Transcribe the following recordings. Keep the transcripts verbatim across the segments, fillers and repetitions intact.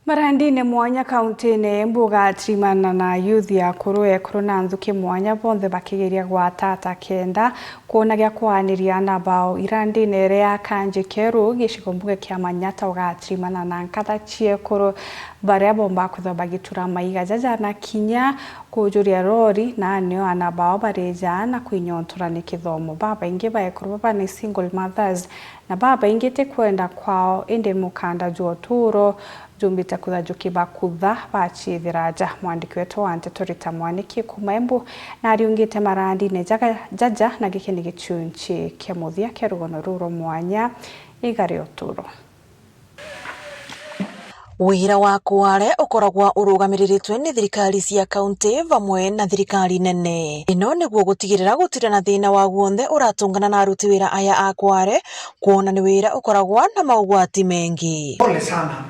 Marandine mwanya kauntine ya Embu ugatirimana na yuthi akuru, ekuru na nthuki mwanya, bonthe bakigeria gwatata kenda kwona gia kwaaniria ana bao irandine iria ya Kanji Keru, gicigo mbunge kia Manyata. Ugatirimana na nkatha cia ekuru baria bomba kwithwa bagitura maiga jaja na kinya kujuria rori, na nio ana bao barija na kwinyontora ni kithomo. Babaingi ba ekuru baba ni single mothers, na babaingi ti kwenda kwao, indi mukanda jwa uturo jumbite kwithwa jukibakutha baciithira aja. Mwandiki wetu wa nteto Rita Mwaniki kuuma Embu nariungite marandine jaga, jaja, na giki ni gichunchi kia muthia kia rugono ruru rwa mwanya, Iga ria Uturo. Wira wa kware ukoragwa urugamirirtwe ni thirikari cia kaunti vamwe na thirikari nene. Ino niguo gutigirira gutiri na thina wa guonthe uratungana na aruti wira aya a kware, kwona ni wira ukoragwa na maugwati mengi. Pole sana.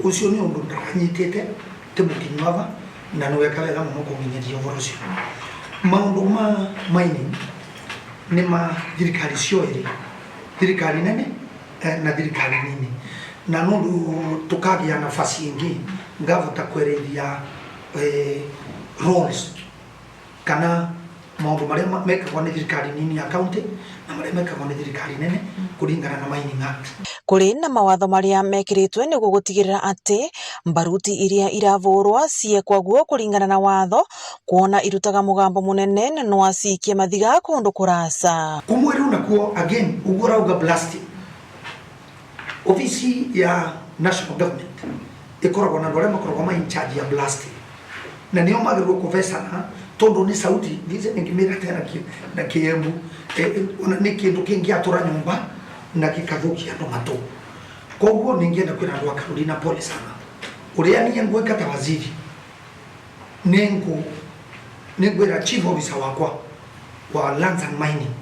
Ucio ni undu ndaranyitite, ti mukinyu ava, na ni weka wega muno kumenyeria uvoro ucio. Maundu ma mining ni ma thirikari cio iri, thirikari nene, eh, na thirikari nini. Na nundu tukagia nafasi ingi, ngavota kwerethia, eh, roles kana maundu maria ma-, mekagwa ni thirikari nini ya county na maria mekagwa ni thirikari nene kuringana na Mining Act. Kuri na mawatho maria mekiritwe niguo gutigirira ati mbaruti iria iravurwa ciekwa guo kuringana na watho, kwona irutaga mugambo munene na nwacikie mathiga kundu kuraca. Kumwe riu nakuo again, uguo urauga blasting. Ofisi ya national government ikoragwa na andu aria makoragwa ma in charge ya blasting. Na nio magirwo kuvecana tondu ni sauti, thice ningimira tena ki-, na Kiembu, eh, eh, ona ni kindu kingiatura nyomba na gikathukia andu matu. Koguo ningienda kwira andu a Carolina pole sana. Uria nie ngwika ta waziri, ningu-, ningwira chief officer wakwa wa lands and mining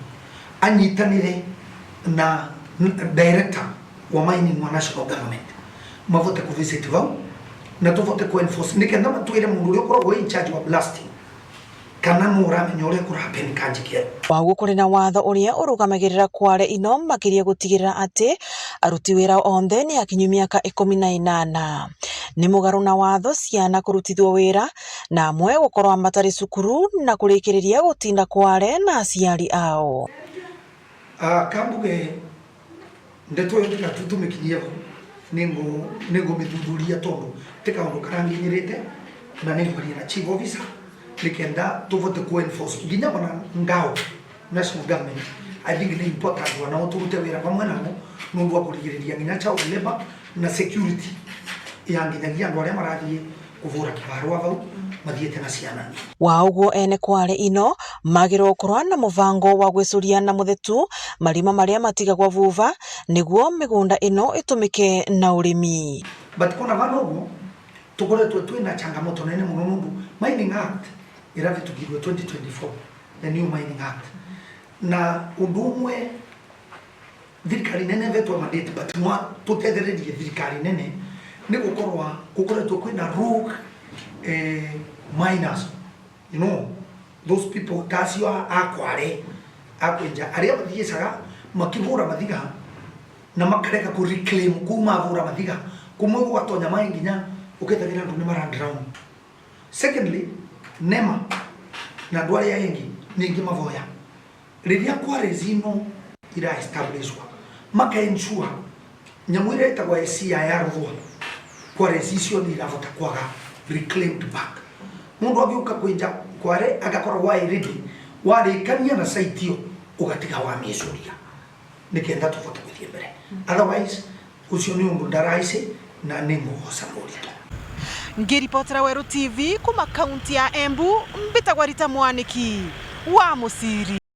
anyitanire na n-, director wa mining wa national government, mavote ku visit vau na tuvote ku enforce, nikenda matwire mundu uria ukoragwo in charge wa blasting kana nu uramenya uria kurahappen Kanji Keru. Waguo kuri na watho uria urugamagirira kware ino makiria gutigirira ati aruti wira onthe ni akinyu miaka ikumi na inana. Ni mugaru na watho ciana kurutithua wira na amwe gukorwa matari cukuru na kurikiriria gutinda kware na aciari ao. Ah, kambuge ndeto iyo tiga tu tumikinyie vau, ningu-, ningumithuthuria tondu ti kaundu karanginyirite, na ningwaria na chief officer nikenda tuvote ku enforce nginya mana ngao. National government, I think ni important wanao turute wira vamwe nao nundu wa kurigiriria nginya child labor na security ya nginyagia andu aria marathie kuvura kibarua vau mathiite na ciana. Wa uguo, ene kware ino magirwo gukorwa na muvango wa gwicuria na muthetu marima maria matigagwa vuva niguo migunda ino itumike na urimi. But kona vana uguo, tukoretwe twina changamoto nene muno nundu Mining Act iravitukirwe twenty twenty-four, the new Mining Act. Na undu umwe thirikari nene vetwa mandate, but nwa tutethererie thirikari nene ni gukorwa gukoretwe kwina rogue, eh, miners, you know, those people ta acio a, a kware, a kwenja, aria mathiicaga makivura mathiga na makareka ku reclaim kuu mavura mathiga, kumwe gugatonya mai nginya ukethagira andu ni mara drown. Secondly, nema na andu aria engi ningi mavoya. Riria quarries ino ira establishwa, maka ensure nyamu iria itagwa S C I yaruthwa, quarries icio ni iravota kwaga reclaimed back. Mundu agiuka kwinja kware agakoragwa ari ready, warikania na site iyo, ugatiga wamicuria, nikenda tuvote kuthie mbere. Otherwise, ucio ni undu ndaraici na ni mugoca murito. Ngiripotera Weru T V kuma kaunti ya Embu, mbitagwa Rita Mwaniki wa Muciri.